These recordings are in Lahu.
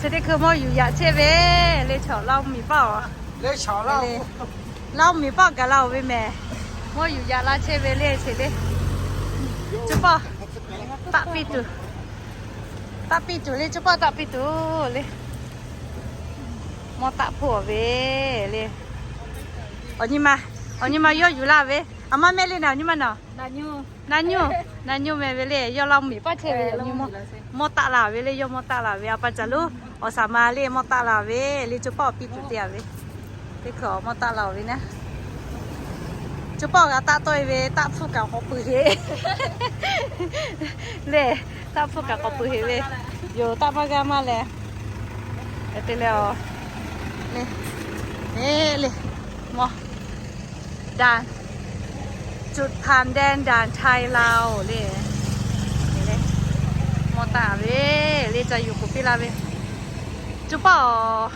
Chi teˇ hkui mawˇ yuˬ yaꞈ chehˇ ve le chaw Laˇ huˍ miˬ paˆ-oˬ. Laˇ huˍ miˬ paˆ gaˬ la-oˬ ve mehˬ. Mawˇ yuˬ yaꞈ la chehˇ ve le chi le. Cuˇ pawˆ taˆ piˇ tuˬ, taˆ piˇ tuˬ le, cuˇ pawˆ taˆ piˇ tuˬ le. Mawˇ taˆ hpfuhˆ-oˬ ve le. Awˬ nyi ma, awˬ nyi ma yawˇ yuˬ laˇ ve. A ma mehˆ le naˬ, awˬ nyi ma naˬ. Na nyuˇ, na nyuˇ mehˬ ve le. Yawˇ Laˇ huˍ miˬ paˆ chehˇ ve, awˬ nyi mawˇ taˆ la ve le. Yawˇ mawˇ taˆ la ve a pa caˬ lo, awˬ saˍ ma le mawˇ taˆ la ve le. Cuˇ pawˆ piˇ tuˬ te-a ve. Teˇ hkui mawˇ taˆ la-oˬ ve naˉ. Cuˇ pawˆ g'a taˆ tawˆ-e ve, taˆ hpfuhˆ kaꞈ k'awꞈ peuˬ heˆ le. Taˆ hpfuhˆ kaꞈ k'awꞈ peuˬ heˆ ve. Yoˬ, taˆ maˇ g'aˇ maˇ leh. Te leh-oˬ, le, le, mawˇ, daꞈ, Cuꞈ hpanˍ dehˇ daꞈ Htaiˇ Laˇ-oˬ le. Mawˇ taˆ ve le, ca yuˬ k'oˍ piˇ laˇ ve. Cuˇ pawˆ,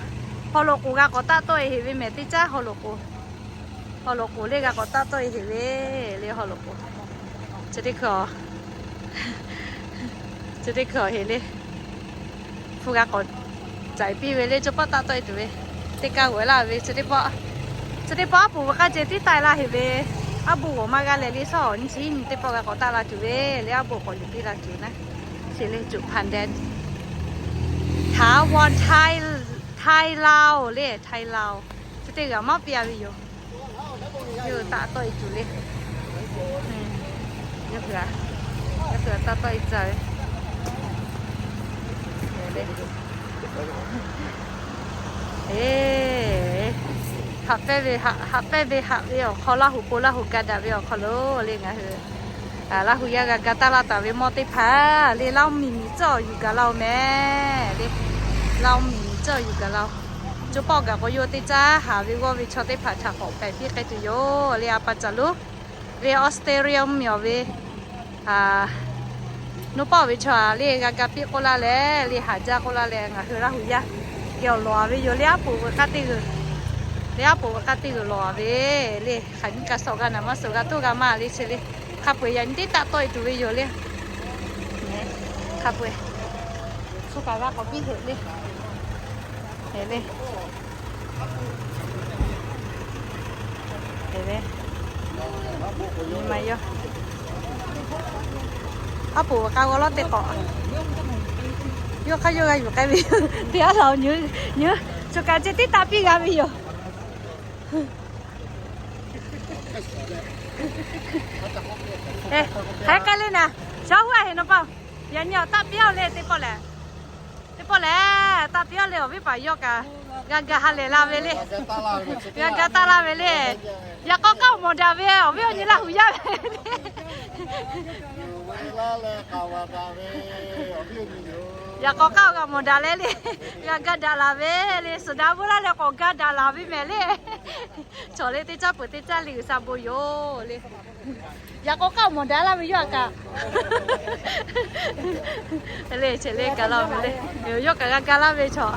haw loꞈ k'oˍ g'a k'awꞈ taˆ tawˆ-e heˆ ve mehˬ. Teˇ caˉ haw loꞈ k'oˍ, haw loꞈ k'oˍ le g'a k'awꞈ taˆ tawˆ-e heˆ ve le. Haw loꞈ k'oˍ, chi teˇ hkui chi teˇ hkui heˆ le. Hpu g'a k'awꞈ caiˍ piˇ ve le, cuˇ pawˆ taˆ tawˆ-e tuˬ ve. Teˇ kaˇ g'awˬ laˇ ve, chi teˇ pawˆ, chi teˇ pawˆ aˉ poꞈ ve k'aˇ ceh tiˉ taˆ-e laˇ heˆ ve. Aˉ boˆ g'awˬ maˇ g'aˇ leh le, shawˉ awˬ nyi chi nyi teˇ pawˆ g'a k'awꞈ taˆ la tuˬ ve le, aˉ boˆ k'awꞈ yuˬ piˇ la tuˬ naˉ. Chi le, Cuꞈ hpanˍ dehˇ, Htaiˇ Laˇ-oˬ le, Htaiˇ Laˇ-oˬ. Chi teˇ g'aˇ maˇ piˇ-a ve yoˬ. Yawˇ hui taˆ tawˆ-e tuˬ le. Yawˇ hui, yawˇ hui taˆ tawˆ-e tcuh ve. Eˬ, haꞈ pehnˇ ve, haꞈ pehnˇ ve haꞈ ve awˬ hk'aw, Laˇ huˍ po Laˇ huˍ ga daꞈ ve awˬ hk'aw lo le ngaˬ hui Laˇ huˍ yaˇ g'a ga taˆ laˇ taˍ ve mawˇ teˇ hpaˍ le, Laˇ huˍ miˬ miˬ cawˇ yuˬ gaˬ la-oˬ mehˬ le. Laˇ huˍ miˬ miˬ cawˇ yuˬ gaˬ la-oˬ. Cuˇ pawˆ gaˬ k'o, yawˇ teˇ caˉ haˍ ve g'awˇ ve chaw teˇ hpaˍ htaꞈ k'awꞈ pehˬ piˇ k'ai tuˬ yoˬ le. A pa caˬ lo ve Australia miˬ awˬ ve nuˇ pawˆ ve chaw le g'a ga piˇ k'oˆ laˇ leh le, haˍ jaˇ k'oˆ laˇ leh, ngaˬ hui Laˇ huˍ yaˇ geh awˬ lawˬ-a ve yoˬ le. Aˉ poꞈ ve k'aˇ teˇ g'uiˬ, le aˉ poꞈ ve k'aˇ teˇ g'uiˬ lawˬ-a ve le. Hk'aˬ nyiˇ kaꞈ suh g'a naˍ maˇ suh g'a toˇ g'a maˇ le chi le. Hk'a peu-eˬ yaꞈ nyi teˇ taˆ tawˆ-e tuˬ ve yoˬ le. Hk'a peu-eˬ, hk'a peu-eˬ g'a k'awꞈ piˇ heˆ le. Eˬ le, eˬ le, nyi ma yawˇ, aˉ poꞈ k'a g'aw lawˉ teˇ k'awꞈ, yawˇ hk'aˇ yawˇ g'a yuˬ k'ai ve yoˬ. Teˇ aˉ laˬ nyi, nyi, co kaꞈ ceh tiˉ taˆ piˇ g'a ve yoˬ. Hk'aˬ hk'e k'ai le naˍ, shaˉ hoˉ a heˍ nawˬ pa. Yaꞈ nyi awˬ taˆ piˇ-oˬ le, teˇ pawˆ lehˬ, teˇ pawˆ lehˬ taˆ piˇ-oˬ le. Awˬ viˉ paˍ yawˇ kaꞈ g'a ga ha lehˬ la ve le. G'a ga taˆ laˇ ve le. Yaꞈ k'aw k'aˇ awˬ mawˬ daꞈ ve, awˬ viˉ awˬ nyi Laˇ huˍ yaˇ ve le. Yaꞈ k'aw k'aˇ g'a mawˬ daꞈ leh le, g'a ga daꞈ laˬ ve le. Suhˍ daꞈ ve laˇ leh k'awꞈ ga daꞈ laˬ ve mehˍ le. Chaw le teˇ caˉ peuˬ teˇ caˉ le G'uiˬsha bon yoˬ le. Yaꞈ k'aw k'aˇ awˬ mawˬ daꞈ laˇ ve yawˇ a kaꞈ le, che le ga laˇ ve le. Yawˇ kaꞈ g'a ga laˇ ve chaw.